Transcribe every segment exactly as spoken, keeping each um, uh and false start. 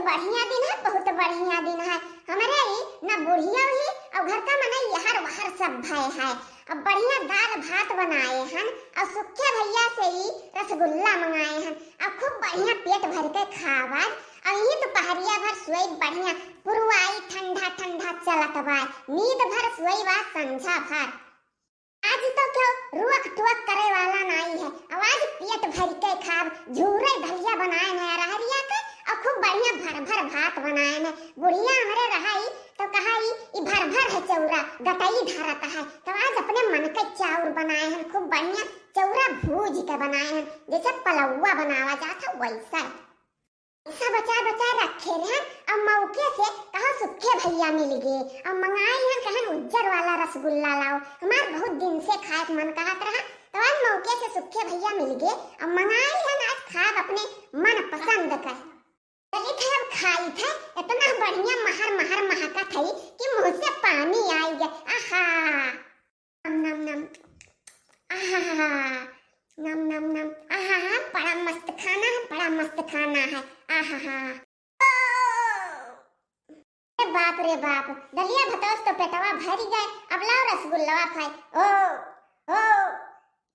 बढ़िया दिन है, बहुत बढ़िया दिन है। हमरे ई ना बुढ़िया ही और घर का मनई यहर वहर सब भय है। अब बढ़िया दाल भात बनाए हन और सुखे भैया से ई रसगुल्ला मंगाए हन। अब खूब बढ़िया पेट भर के खाब आज। और ई दुपहरिया भर सोई बढ़िया, पुरवाई ठंडा ठंडा चलत बा, नींद भर सोई बा संझा भर। आज तो क्यों रुअक टुअक करे वाला नाई है। अब आज पेट भर के खाब, झूरे दलिया बनाए हैं अरहरिया के और खूब बढ़िया भर भर भात बनाए हैं। बुढ़िया हमरे रहाई तो कहाई, "ई भर भर है चौरा, गटई धरत है।" तो आज अपने मन के चाउर बनाए हैं, खूब बढ़िया चौरा भूज के बनाए हैं, जैसे पलौआ बनावा जात है वैसा। पैसा बचा बचा रखे रहन, अब मौके से कहा सुखे भैया मिल गए, अब मंगाई हन कहन उज्जर वाला रसगुल्ला लाओ, हमार बहुत दिन से खाए के मन कहत रहा, तो आज मौके से सुखे भैया मिल गए, अब मंगाई हन आज खाब अपने मन पसंद का। चली थे अब खाई थे, इतना बढ़िया महर महर महका थई कि मुंह से पानी आई गया। आहा। नम, नम, नम। आहा, नम, नम, नम। आहा, बड़ा मस्त खाना है, बड़ा मस्त खाना है। आहा। ओ! अरे बाप रे बाप, दलिया भतवा से तो पेटवा भर गए, अब लाओ रसगुल्लवा खाए। ओ, ओ,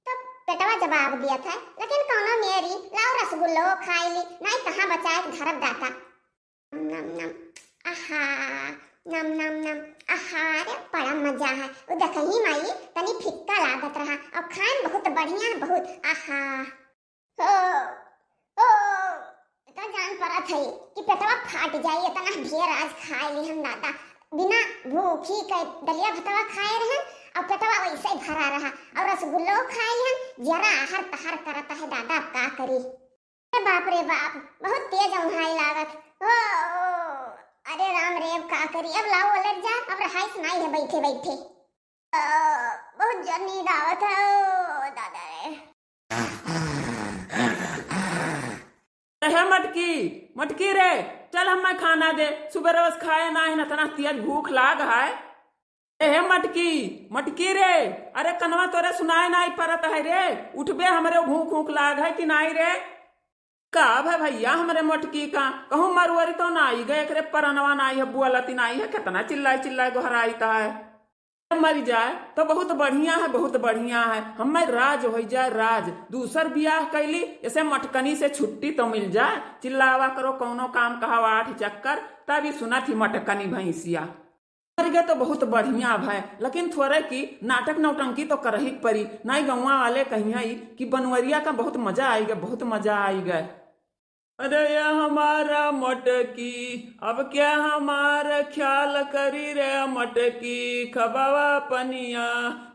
तो पेटवा जवाब दिया था, लेकिन कौनो मेरी लाओ रसगुल्लो खाए ली, नहीं कहाँ बचाए के धरब दाता। नम, नम, नम। आहा, नम, नम, नम। आहा, अरे बड़ा मजा है। उ देखही माई, तनी फिक्का लागत रहा, और खाए में बहुत बढ़िया, बहुत। आहा। हो, हो, तो जान परत है कि पेटवा फाट जाई, इतना ढेर आज खाए ली हम दादा। बिना भूखी के दलिया भतवा खाए रहन, और पेटवा वैसे ही भरा रहा, और रसगुल्लो खाए ली हम, जरा आहर तहर करत है दादा, अब का करी। अरे बाप रे बाप, बहुत तेज औंघाई लागत। ओ, ओ, अरे राम रे, अब का करी, अब लाओ उलट जा, अब रहाइस नाई है बैठे बैठे। ओ, बहुत जोर नींद आवत है, ओ दादा रे। अरे मटकी, मटकी रे, चल हमें खाना दे, सुबह रोज खाए ना है, इतना तेज भूख लाग है। ए हे मटकी, मटकी रे, अरे कनवा तोरे सुनाए नाई परत है रे, उठबे, हमरे भूख ऊख लाग है कि नाई रे? का भे भैया हमरे मटकी का, कहूँ मरुअरी तो नाई गए, एकरे परनवा नाई है, बुअलती नाई है, कितना चिल्लाए चिल्लाए गोहराइत है। मरी जाए तो बहुत बढ़िया है, बहुत बढ़िया है, हमें राज होई जाए राज, दूसर बियाह कैली, ऐसे मटकनी से छुट्टी तो मिल जाए, चिल्लावा करो कौनो काम, कहावा आठ चक्कर, तभी सुनत ही मटकनी भैंसिया। मर गए तो बहुत बढ़िया भय, लेकिन थोड़े की नाटक नौटंकी तो करही के परी, नाई गौवा वाले कहिया ई कि बनवरिया का बहुत मजा आई गए, बहुत मजा आई गए। अरे ये हमारा मटकी, अब क्या हमारा ख्याल करी रे मटकी, खबावा पनिया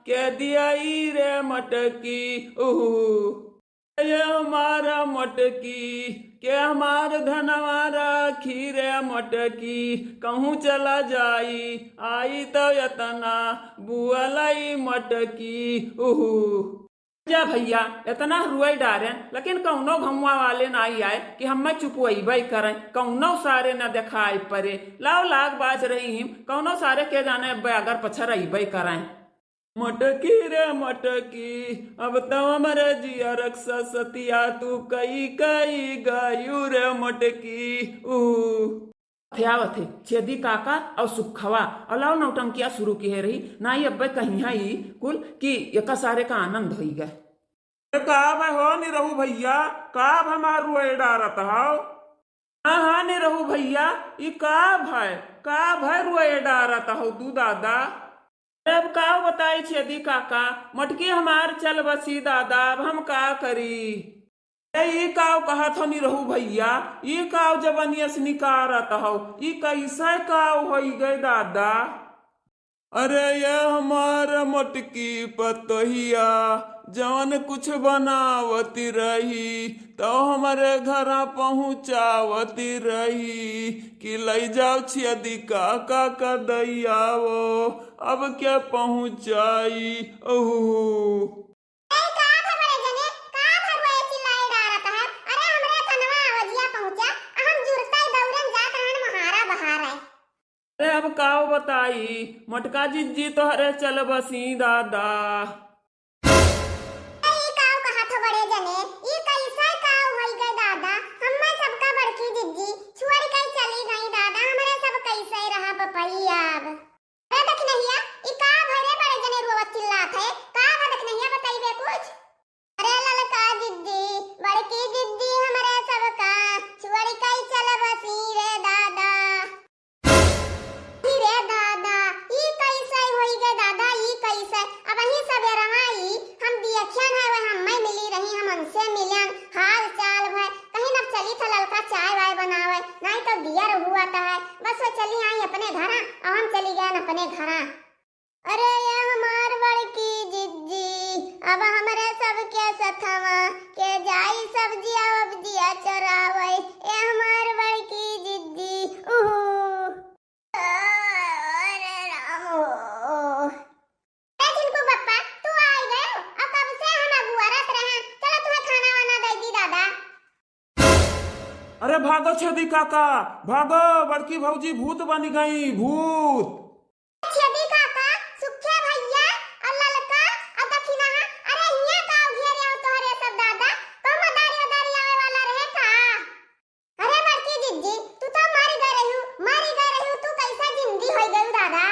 के दियाई रे मटकी, उहू। ये हमारा मटकी, के हमार धनवा राखी रे मटकी, कहूँ चला जाई, आई तो यतना बुअलई मटकी, उहू। जा भैया, इतना रुआई डारेन, लेकिन कौनो घमवा वाले नाई आए कि हमें चुपवैबे करें, कौनो सारे न देखाई परे। लाओ लाग बाज रही हिम, कौनो सारे के जाने अब अगर पछरैबे करें। मटकी रे मटकी, अब तो हमरे जिया रक्षा सतिया तू कई कई गायू रे मटकी, ऊ। आवत है, आवत है, छेदी काका और सुखवा, और लाओ नौटंकिया शुरू किहे रही, नाई अब्बे कहिया ई कुल कि एका सारे का आनंद होई गए। ए, का भय हो निरहू भैया, का भय मार रुए डारत हौ? हाँ, हाँ, निरहू भैया, ई का भय, का भय रुए डारत हौ तू दादा? अरे अब का बताई छेदी काका, मटकी हमार चल बसी दादा, अब हम का करी? ए, ई काव कहत हो निरहू भैया, ई काव जबनिया से निकारत हौ, ई कैसे काव होई गए दादा? अरे ये हमार मटकी पतोहिया, जवन कुछ बनावती रही, तो हमरे घरा पहुँचावती रही कि लई जाओ छेदी काका का दैयावो, अब क्या पहुँचाई, ओहू। ए, का भे बड़े जने, का भे रोए चिल्लाए डारत है? अरे, हमरे कनवा आवाजिया पहुँचा, हम जुरता ही दौड़न जात रहन महारा बहार है। अरे, अब काव बताई, मोटका जिज्जी तोहरे चल बसी दादा। ए, ई काव कहत हो बड़े जने, ई कैसे काव होई गए दादा? हम्मे सबका बड़की जिज्जी छोड़ के चल सो चली आई अपने घरा, अब हम चली गए अपने घरा। अरे ये हमार बड़की जिज्जी, अब हमरे सबके सथवा के जाई सब्जिया वब्जिया चोरावे, ए हमार बड़की जिज्जी, उहू। अरे राम हो। ए चिंकू बप्पा, तू आई गयो? अब कब से हम अगुआरत रहे। चलो तुम्हें खाना वाना दे दी दादा। अरे भागो छेदी काका, भागो, बड़की भौजी भूत बनी गई, भूत। छेदी काका, सुखे भैया, और ललका, और दखिनहा, अरे हियां का घेरे हो तोहरे सब दादा, कौन मदारी उदारी आवे वाला रहे का? अरे बड़की जिज्जी, तू तो मरी गए रहू, मरी गए रहू, तू कैसा जिंदी हो गयू दादा?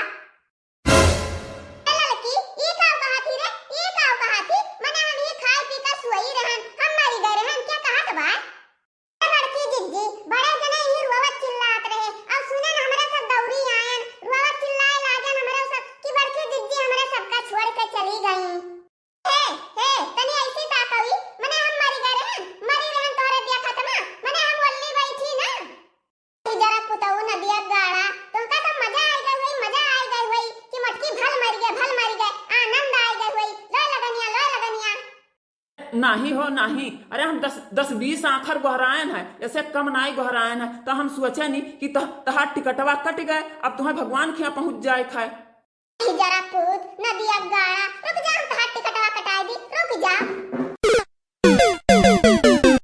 ए ललकी, ई का कहा थी रे, ई का कहा थी? मने हम ही खाए पी के सोई रहन, हम मरी गए रहन, क्या कहा तो बात? ए बड़की जिज्जी, बड़े जने ही रोवत चिल्लात रहे, अब सुने न हमरे सब दौड़ी आयन, रोवत चिल्लाए लागन हमरे सब कि बड़की जिज्जी हमरे सबका छोड़ के चली गई। हे, हे, तनी ऐसी ताकवी, मने हम मरी गए रहन, मरी रहन तोहरे देखत ना, मने हम ओल्ली बैठी ना। ई जरा पुतऊ नदिया गाड़ा, तुमका तो मजा आई गई हुई, मजा आई गई हुई कि मटकी भल मरी गए, भल मरी गए, आनंद आई गई हुई, लो लगनिया, लो लगनिया। नाही हो, नाही। अरे हम दस, दस बीस आखर गोहरायन है, ऐसे कम नाई गोहरायन है, तो हम सोचे नी कि तह-, तहार टिकटवा कट गए, अब तुम्हें भगवान खिया पहुँच जाए खाए। ई जरा पूत, नदिया गाड़ा, रुक जा, हम तहार टिकटवा कटाई दी, रुक जा।